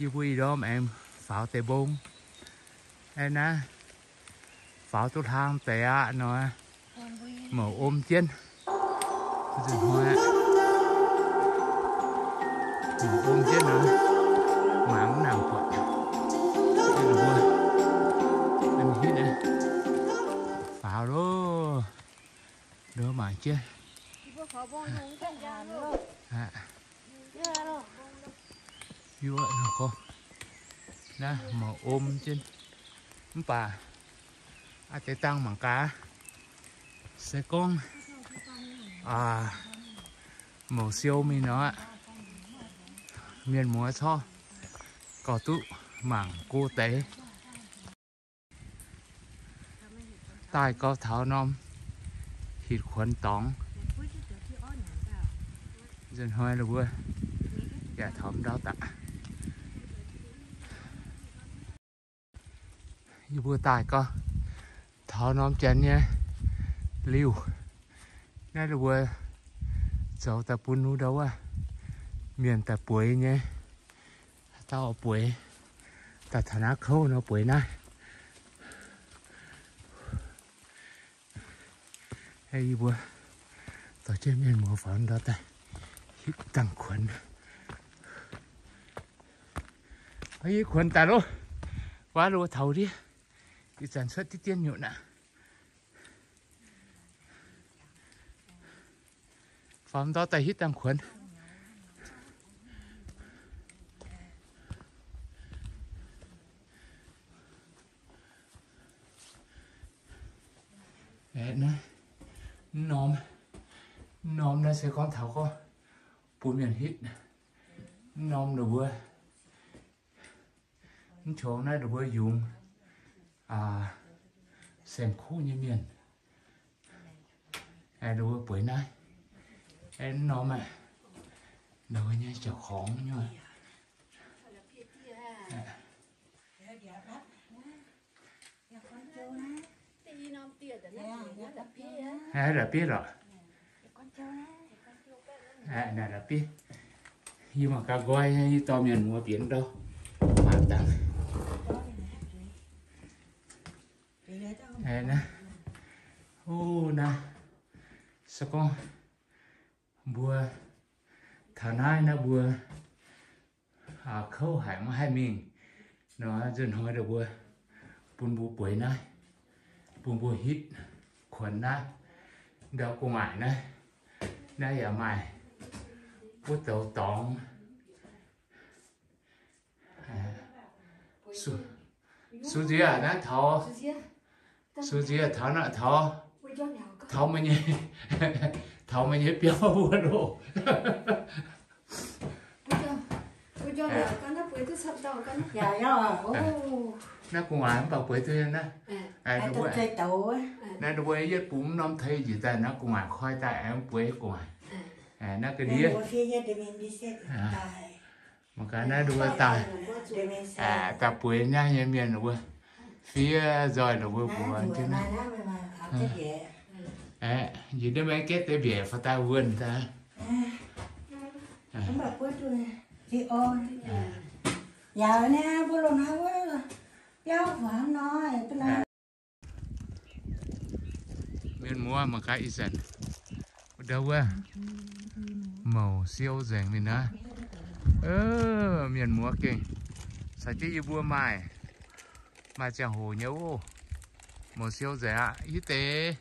Yie mbuo ih ndorm aengx faaux deix mbong. Aeqv, naaiv faaux duqv hlang deix aqv nor, mouc om jienv. Mouc om jienv nor, mangc nangc buatc. Faaux loh. Nduov mangc jienv. Naaiv mouc om jienv. Mv baac a'deix dangh mangc gaax. Se gorngv mouc siou mingh nor, mienh muoz corc gauh duqv mangc go deix. Daaih gau taux norm hitv kuonx dorngx. Nzunc hnoi ninh mbuo yaac taux ndau daqc. Yie mbuo daaih gau taux norm janx nyei liuh. Naaiv ninh mbuo zoux daaih bun wuov ndau wuov mienh daaih bueix nyei. Dauh bueix daaih taux naaiv kouv nor bueix naaiv. Yie mbuo dorh jienv mienh muoz faaux ndau daaih hitv dangh kuonx. Yie kuonx daaih loh. Waav lo taux ndiev, ih zanc cuotv diqv dien nyutc aqv. Faaux ndau daaih hitv dangh kuonx. Aeqv, naaiv norm, norm naaiv se gorngv taux gorngv bun mienh hitv. Norm ninh mbuo mv qongx naaiv ninh mbuo yungz saeng-kuv nyei mienh. Ninh mbuo bueix naaiv. Norm aeqv, ninh mbuo nyei ziouc horngz nyei. La'bieiv lorqc. Naaiv la'bieiv. Yie mangc gaax nqoi, yie dorh mienh muoz bienx ndau mangc dangh. Naaiv, o, naaiv se gorngv mbuo taux naaiv, naaiv mbuo kouv haic maiv haih mingh nor, nzunc hnoi ninh mbuo bun mbuo bueix naaiv, bun mbuo hitv kuonx naaiv. Ndau gu'nguaaic naaiv, naaiv yaac maaih wuov douz dorngx. Sux nziex naaiv taux, sux nziex taux naaiv taux, taux meih nyei, taux meih nyei biauv wuov loh. Naaiv gu'nguaaic mv baac bueix duqv naaiv. Naaiv ninh mbuo yietv bungx norm tei njiec daaih naaiv gu'nguaaic koi daaih aengx bueix gu'nguaaic. Naaiv ga'ndiev. Mangc gaax naaiv ninh mbuo daaih, daaih bueix naaiv nyei mienh ninh mbuo fiev nzoih ninh mbuo mbuox jienv naaiv. Aeqv, njiec ndiev maengx gaeqv deix mbiaeqc faaux daaih wuonh daaih. Mienh muoz mangc gaax ih zanc ndau wuov mouc siou nzengc mingh naaiv. Mienh muoz gengh caux jienv yie mbuo maaih, maaih ziangh hoc nyei oc. Mouc siou nzengc aqv. Hitv deix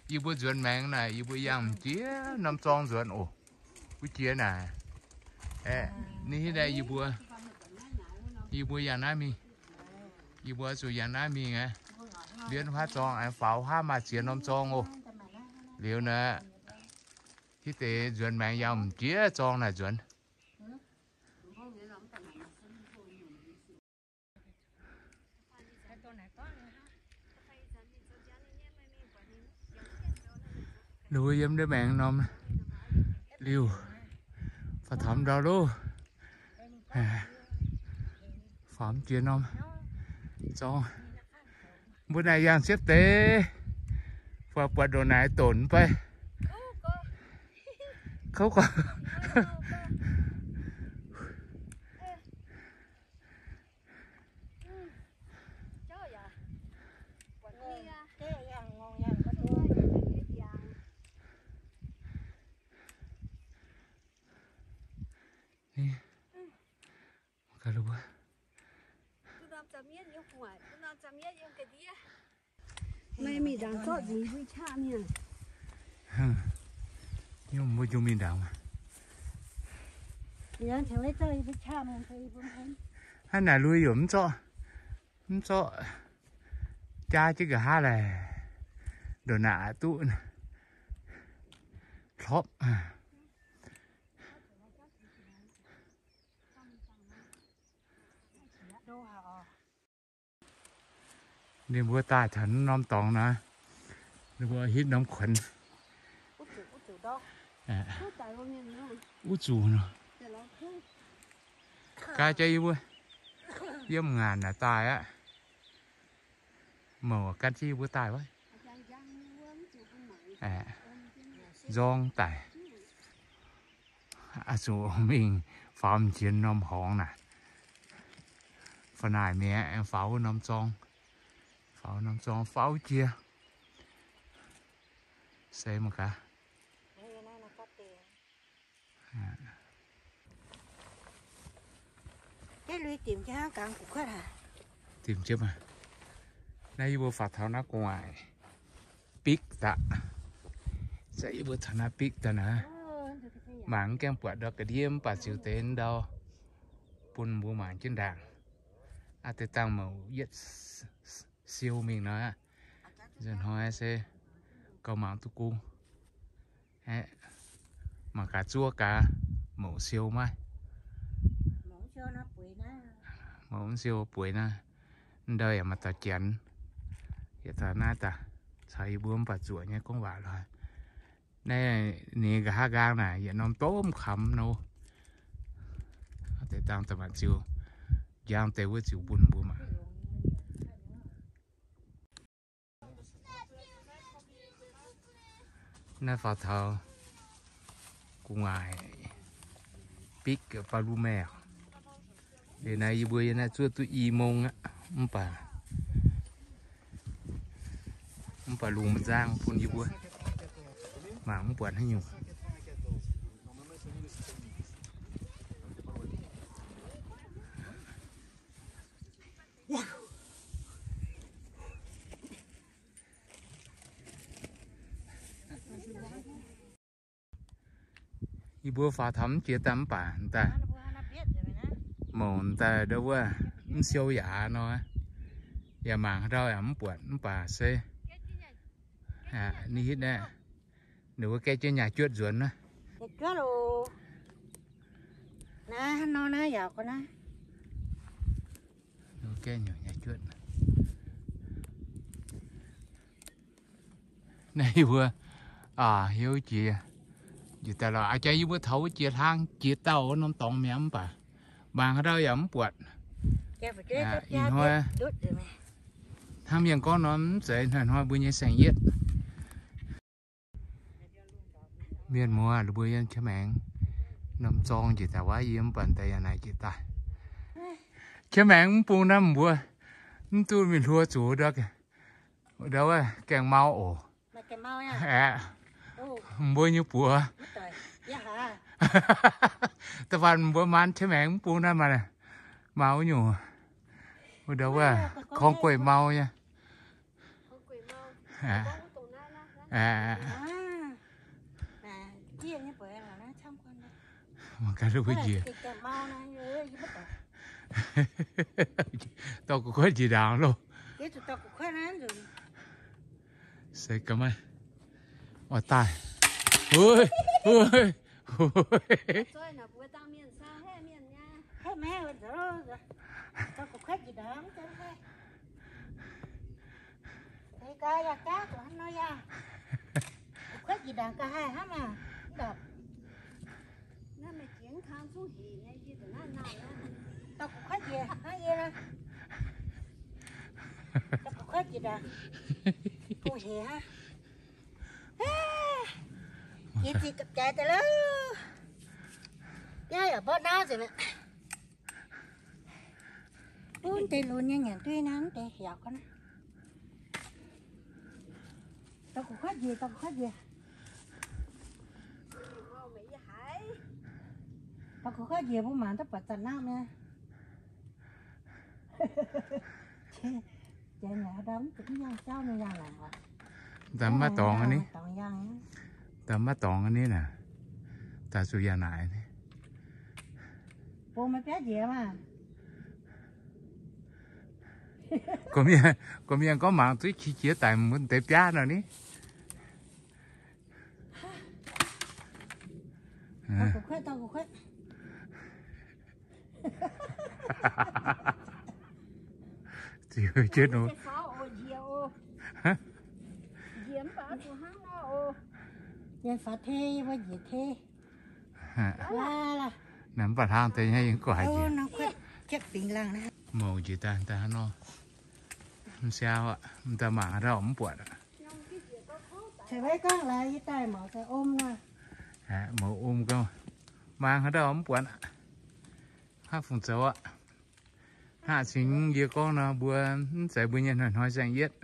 yie mbuo nzuonx maengx naaic, yie mbuo yangh m'jiex norm zorng nzuonx oc. Wuov jiex naaic, aeqv, ninh hitv naaiv yie mbuo, yie mbuo yangh naaiv mingh. Yie mbuo zuqc yangh naaiv mingh aqv. Mbienv huaav zorng aengx faaux huaav maaih ziex norm zorng oc. Liuz naaic, hitv deix nzuonx maengx yangh m'jiex zorng naaic nzuonx. Ninh mbuo yiem ndiev maengx norm liuh, faaux taux ndau loh, faaux jiex norm zorng. Mbuo naaic yangh siepv deix, faaux buatc ndongc naaic donx fai? Kouv gorqv. Gaax lu. Meih mingh ndaangc zorqv nzengc mbuo qaqv mingh. Mbuo jung mingh ndaangc. Hnangv naaic lui yaac mv zorqv, mv zorqv jaa jienv nqa'haav laaic, ndongc naaic duqv hlopv. Ninh mbuo daaih taux norm dorngx naaic, ninh mbuo hitv norm kuonx. Uv zuqc nor. Gaax jaax yie mbuo yiem ngaanc naaic daaih aqv. Mouc ganh jienv yie mbuo daaih wuov. Nzorng daic. Aqv, zuqc mingh faaux m'jiex norm horngz naaic. Fa'naaic mi'aqv, faaux wuov norm zorng. Faaux norm zorng faaux jiex. Se mangc gaax. Dimc jienv maah! Naaiv yie mbuo faaux taux naaiv gu'nguaaic bikv daaih. Yie mbuo taux naaiv bikv daaih naaiv, mangc mv gaengh buatc ndau ga'ndiev mv baac ziux deix ndau bun mbuo mangc jienv ndaangc. Aa, deix dangh mouc yietv siou mingh nor aqv. Nzunc hnoi se gauh mangc duqv gong. Aeqv, mangc gaax zuov gaax, mouc siou maiv? Mouc mv siou bueix naaiv. Ndau yaac maaih dauh janx. Yietc dauh naaiv daaih caux yie mbuo mv baac zuoqc nyei gorngv waac lorqc. Naaiv ninh nqa'haav nqaang naaic yietc norm domh kamx nor. Deix dangh daaih maaih ziux, njang deix wuov ziux bun mbuo mangc. Naaiv faaux taux gu'nguaaic bikv baalu maeqc. Liuz naaiv yie mbuo yiem naaiv zuov duqv i mong aqv, mv baac, mv baac lungh nzang bun yie mbuo mangc mv buatc haaix nyungc. Yie mbuo faaux taux mv jiex daaih mv baac daaih mouc daaih ndau wuov mv siou yaac nor, yaac mangc haaix ndau yaac mv buatc mv baac se ninh hitv naaiv, ninh mbuo gaeqv jienv nyaah juotv nzuonx naaiv. Naaiv hnangv nor naaiv yaac gorngv naaiv. Naaiv yie mbuo hiuv jiex, njiec daaih lorqc. Aa, jaax yie mbuo taux wuov jiex hlang jiex dauh wuov norm dorngx mi'aqv mv baac mangc haaix ndau yaac mv buatc. Ih hnoi hnangv mienh gorngv nor mv zeiz hnoi-hnoi mbuo nyei saeng-yietv. Mienh muoz, mbuo yiem Qiex Maengx norm zorng njiec daaih wuov, yie mv baac deix yaac naaic njiec daaih. Qiex Maengx mv bung naaiv mbuo mv duqv mingh hluo zuqc ndau wuov gaengh mau oc. Aeqv, mbuo nyei buoz. Da'faanh mbuo maanz Qiex Maengx mv bung naaiv maaih, maaih wuov nyungc, wuov ndau wuov korng gueiv mau nyei. Mangc gaax lu njiec. Dorh gu'kuotv njiec ndaangc loh. Se ga'maiv oix daaih. Hui, hui, hui. Kuotv njiec ndaangc ga'haaix hnangv maah. Dorh kuotv njiec hnangv yie. Dorh kuotv njiec ndaangc. Bungx hec hnangv. Jiex zinh gapv jaaix daaih lauh. Biauv yaac mborqv naaiv nzengc mi'aqv. Mv deix lunx nyei nyanc duqv naaiv, mv deix yaac gorngv naaiv. Dorh kuotv njiec, dorh kuotv njiec. Dorh kuotv njiec mbuo mangc duqv buatc zanc naaiv mi'aqv. Daaih maiv dorngx aqv ni. Daaih maiv dorngx aqv ni naaic. Daaih zuqc yaac naaic ni. Gorqv-mienh, gorqv-mienh gorngv mangc zuqv qiex jiez daic mbuo deix biaav nor ni. Ziux jienv nor. Njiec faaux te, mbuo njiec te. Naaiv mv baac hlang deix nyei yie guaaic njiec. Mouc njiec daaih, daaih nor. Mv siaauc aqv, m'daaih mangc haaix dauh mv buatc aqv. Mouc om gau, mangc haaix dauh mv buatc aqv. Hnangv fungc zoux aqv. Hnangv cingx yie gorngv nor, mbuo mv zeiz mbuo nyei hnoi-hnoi saeng-yietv.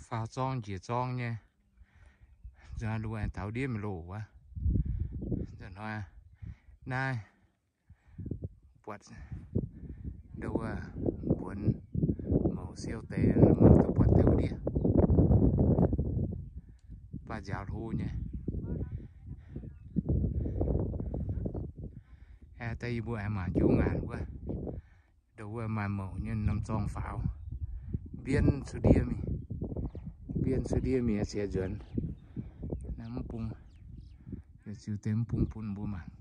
Faaux zorng njiec zorng nyei. Nzunc haaix luoqc aengx taux ndiev mingh loh wuov. Nzunc hnoi naaiv buatc ndau wuov mbuonx mouc siou deix, mangc duqv buatc deix wuov ndiev. Baac nziaaux hlo nyei. Aeqv, daaih yie mbuo aengx mangc jienv ngaanc wuov. Ndau wuov maaih mouc nyei norm zorng faaux. Mbienv cuotv ndiev mingh. Mbienv cuotv ndiev mingh, ziex nzuonx. Naaiv mv bung, ziux deix mv bung bun mbuo mangc.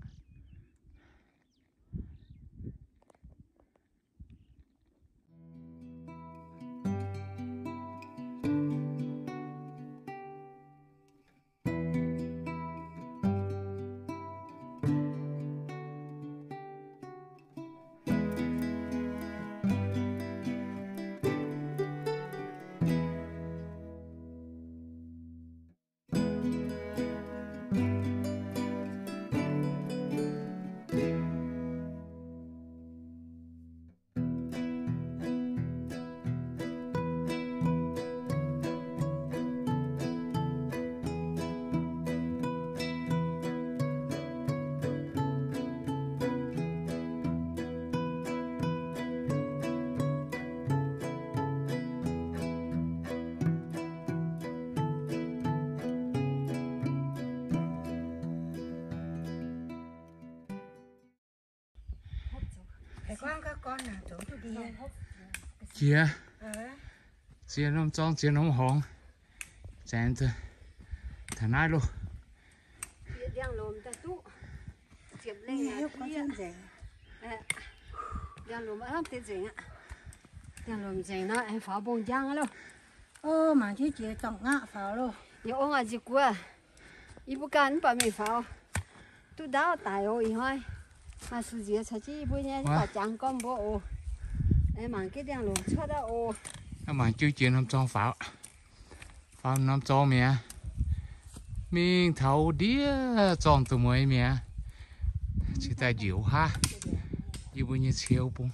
Jiex, ziex norm zorng, ziex norm horngz. Zaengx taux naaiv loh. Ndiangx-lomc nzengc. Ndiangx-lomc nzengc nor, aengx faaux mbong njang loh. Mangc jienv jiex zorng-ngaqv faaux loh. Yie ong aqv nziex guoqv. Yie mbuo ganh mv baac mingh faaux. Duqv ndaauv daic oc ih hnoi. Maaih sux nziex caux jienv yie mbuo nyei, mv baac jangx gorngv mbuo oc. Mangc jienv ndiangx-lomc cuotv daaih oc. Mangc jienv jiex norm zorng faaux. Faaux norm zorng mi'aqv. Mingh taux ndiev zorng da'mueiz mi'aqv. Cingx daaih njoux haav yie mbuo nyei cie bung.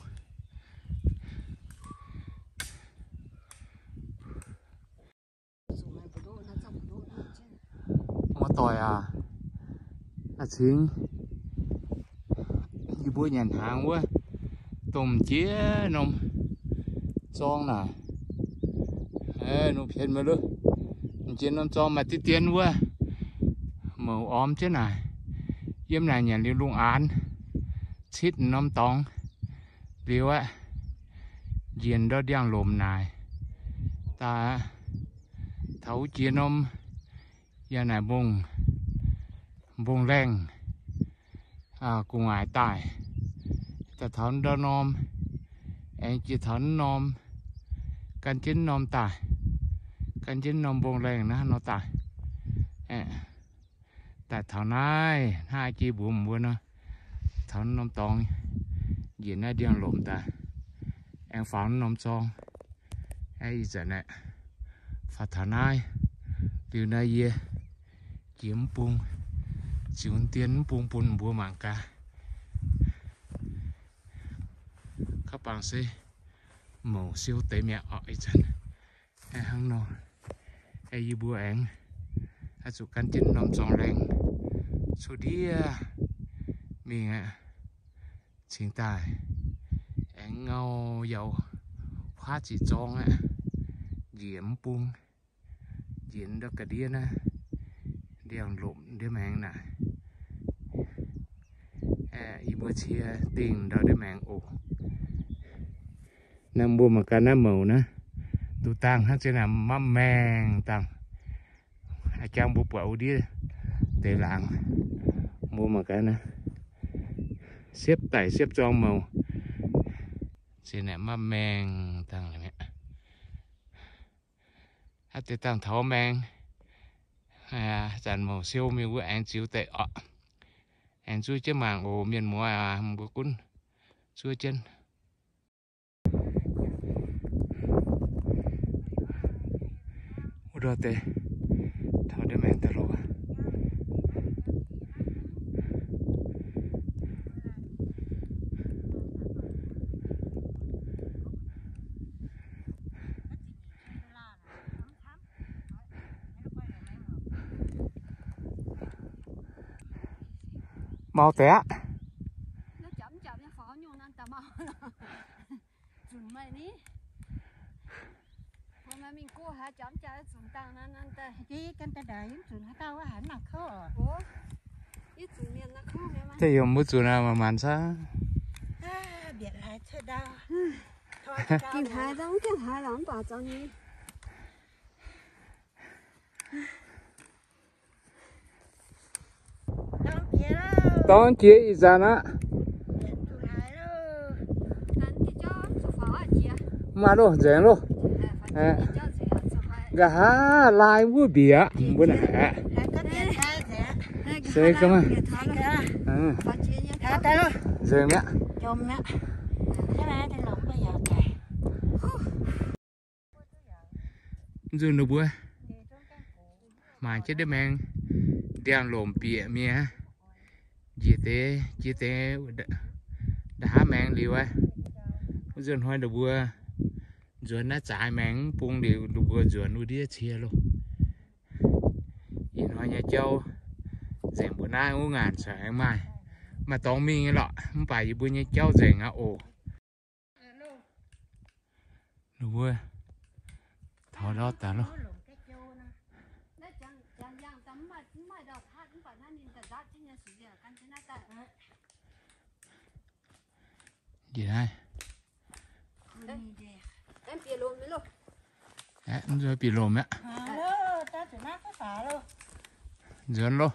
Muoz-doic aac, a'cingx yie mbuo nyanc hnaangx wuov, domh jiex norm zorng naaic, nu pienx mv luv, jiex norm zorng maaih diqv dien wuov, mouc orm jienv naaic, yiem naaic nyanc liuz lungh aanx, citv norm dorngx liuz aqv, njiec ndau ndiangx-lomc naaic daaih aqv. Taux wuov jiex norm yaac naaic mbong, mbong laengh, gu'nguaaic daaih, daaih taux ndau norm, aengx jiex taux naaiv norm, gan jienv norm daaih, gan jienv norm mbong laengh naaiv nor daaih. Daaih taux naaiv, hnangv jiex mbuox mbuo nor, taux norm dorngx, njiec naaiv ndiangx-lomc daaih, aengx faaux norm zorng. Ih zanc aeqv, faaux taux naaiv liuz naaiv yie jiex mv bung, ziux dien mv bung bun mbuo mangc gaax. Kaux bangc se mouc siou deix mi'aqv orqc. Ih zanc aeqv, hnangv nor, aeqv, yie mbuo aengx oix zuqc gan jienv norm zorng laengh cuotv ndiev mingh aqv. Cingx daaih aengx ngau yaac huaav ziqc zorng aqv, njiec mv bung, njiec ndau ga'ndiev naaiv, ndiangx-lomc ndiev maengx naaic. Yie mbuo cie dingh ndau ndiev maengx oc. Naaiv mbuo mangc gaax naaiv mouc naaiv, nduqc dangh hnangv zien naaic mapv maengh dangh. A'jang mbuo buatc wuov ndiev deix laangz, mbuo mangc gaax naaiv, siepv daic siepv zorng mouc, zien naaic mapv maengh dangh mi'aqv. Haaix deix dangh taux maengx, zanc mouc siou mingh wuov aengx ziux deix orqc. Aengx zuov jienv mangc oc mienh muoz aac, mbuo gunv zuov jienv. Wuov ndortv deix taux ndiev maengx daaih loh. Mau deix aqv. Deix yiem mbuo zunc aqv, maanc maanc cangv. Gengh haaix dangh, gengh haaix lorqc, mv baac zoux nyei. Dorngx jiex ih zanc aqv. Maaih loh, nzengc loh. Nqa'haav laai wuov mbiec aqv, mbuo naaic aqv. Se ga'maah. Nzengc mi'aqv. Nzunc ninh mbuo mangc jienv ndiev maengx, ndiangx-lomc bieqc mi'aqv. Njiec deix, jiex deix nqa'haav maengx liuz aqv. Wuov nzunc hnoi ninh mbuo nzuonx naaiv zaaix maengx mv bung liuz, ninh mbuo nzuonx wuov ndiev cie loh. Ih hnoi nyei jauv nzengc mbuo naaiv wuov ngaanc caux aengx maaih, maaih dorngx mingh nyei lorqc, mv baac yie mbuo nyei jauv nzengc aqv oc. Ninh mbuo taux ndortv daaih loh. Naaiv, bieqc lomc aqv. Nzuonx loh.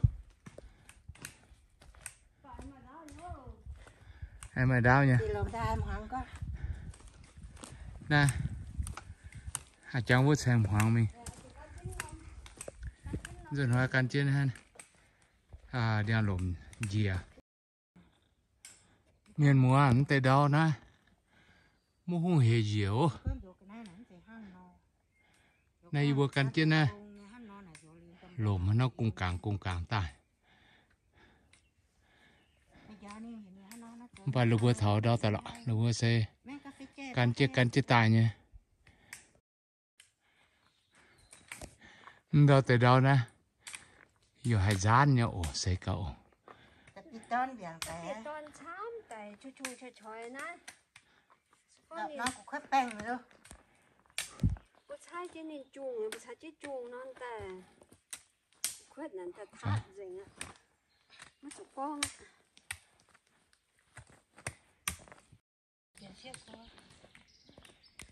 Maaih ndaauv nyei. Naaiv, aa, jangx wuov caengx hmuangx mingh. Nzuonx hnoi gan jienv hnangv, ndiangx-lomc njiec. Mienh muoz, mv deix ndau naaiv, mv hungh hec njiec oc. Naaiv yie mbuo gan jienv naaiv, lomc haaix nor gong gaangc gong gaangc daaih. Mv baac ninh mbuo taux ndau daaih lorqc, ninh mbuo se gan jienv gan jienv daaih nyei. Mv ndau deix ndau naaiv, yaac haih nzaanv nyei oc, seix gauh oc.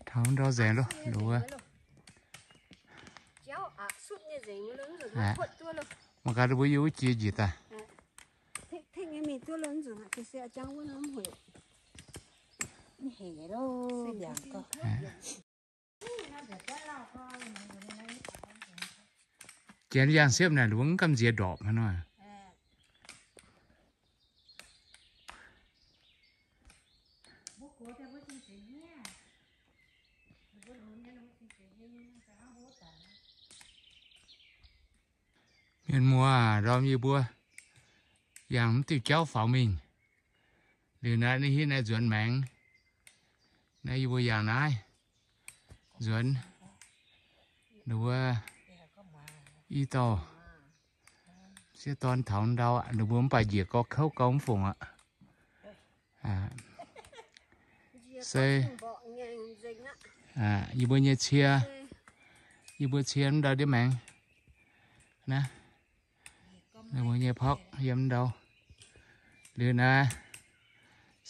Taux ndau nzengc loh, luov. Mangc gaax, mbuo yie wuov jiex njiec daaih. Janx yangh siepv naaic, luov mv gamh nziex ndorpc hnangv nor. Mienh muoz, ndorm yie mbuo yangh mv diuh jauv faaux mingh. Liuz naaiv, naaiv hitv naaiv nzuonx maengx. Naaiv yie mbuo yangh naaiv nzuonx. Ninh mbuo i dauh sieqv dorn taux ndau aqv, ninh mbuo mv baac njiec gorx kouv gauh mv fungc aqv. Se yie mbuo nyei cie, yie mbuo cie mv ndau ndiev maengx. Naaiv, ninh mbuo nyei porv yiem ndau. Liuz naaiv,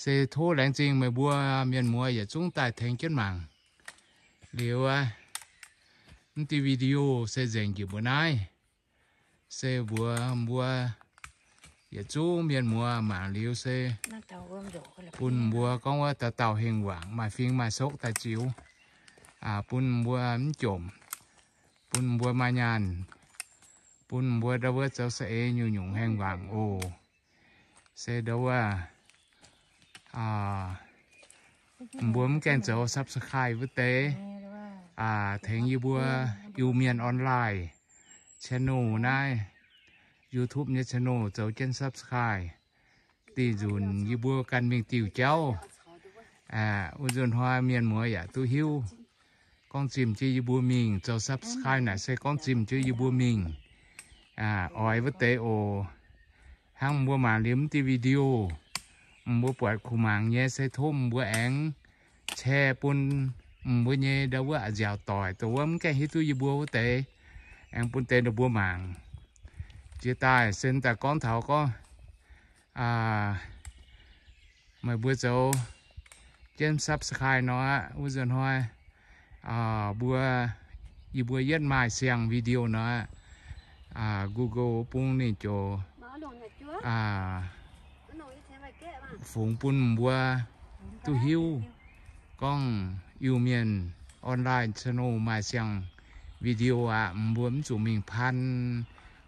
se tov laengz zingh meih mbuo mienh muoz yietc zungv daaih tengx jienv mangc. Liuz, mv diuh video se nzengc njiec mbuo naaiv. Se mbuox mbuo yietc zungv mienh muoz mangc liuz se bun mbuo gorngv wuov dauh dauh hengh wangc maaih fing maaih sokv daaih ziux, bun mbuo mv jomc, bun mbuo maaih nyaanh, bun mbuo ndau wuov zoux saeng-eix nyungc-nyungc hengh wangc oc. Se ndau wuov, mbuo mv gaengh zoux subscribe wuov deix, tengx yie mbuo Iu-Mienh Online channel naaiv, YouTube nyei channel zoux jienv subscribe. Dih nzunc yie mbuo ganh mingh diuh jauv, wuov nzunc hnoi mienh muoz yaac duqv hiuv. Gorngv zimh jienv yie mbuo mingh zoux subscribe naaic se gorngv zimh jienv yie mbuo mingh oix wuov deix oc. Hnangv mbuo mangc liuz mv diuh video, mbuo buatc kuh mangc nyei se tov mbuo aengx share bun mbuo nyei ndau wuov a'nziaauc doic, dongh wuov mv gaengh hiuv duqv yie mbuo wuov deix, aengx bun deix ninh mbuo mangc. Jiex daaih se daaih gorngv taux gorngv meih mbuo zoux jienv subscribe nor aqv, wuov nzunc hnoi mbuo, yie mbuo yietv maaih siang video nor aqv, Google bung ninh ziouc fungx bun mbuo duqv hiuv gorngv Iu-Mienh Online channel maaih siang video aqv. Mbuo mv zuqc mingh pan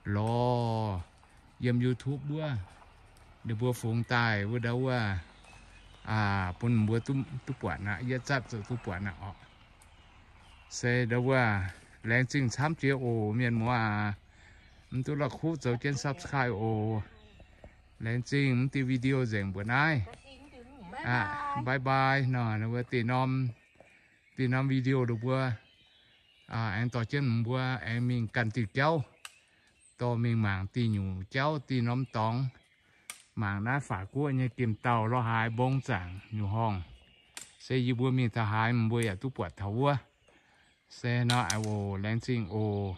lorz yiem YouTube wuov, ninh mbuo fungx daaih wuov ndau wuov, bun mbuo duqv buatc aqv, yietv zatv zoux duqv buatc aqv oc. Se ndau wuov, laengz zingh camv jiex oc mienh muoz aac. Mv duqv la'kuqv zoux jienv subscribe oc. Laengz zingh mv diuh video nzengc mbuo naaiv. Bye bye nor, wuov dih norm, dih norm video ninh mbuo aengx dorh jienv mbuo aengx mingh ganh diuh jauv, dorh mingh mangc dih nyungc jauv dih norm dorngx. Mangc naaiv Faatv Guoqv nyei gemh dauh lorz haaix mbong zaangc nyungc horngh. Se yie mbuo mingh taux haaix mbuo yaac duqv buatc taux wuov. Se nor oc, laengz zingh oc.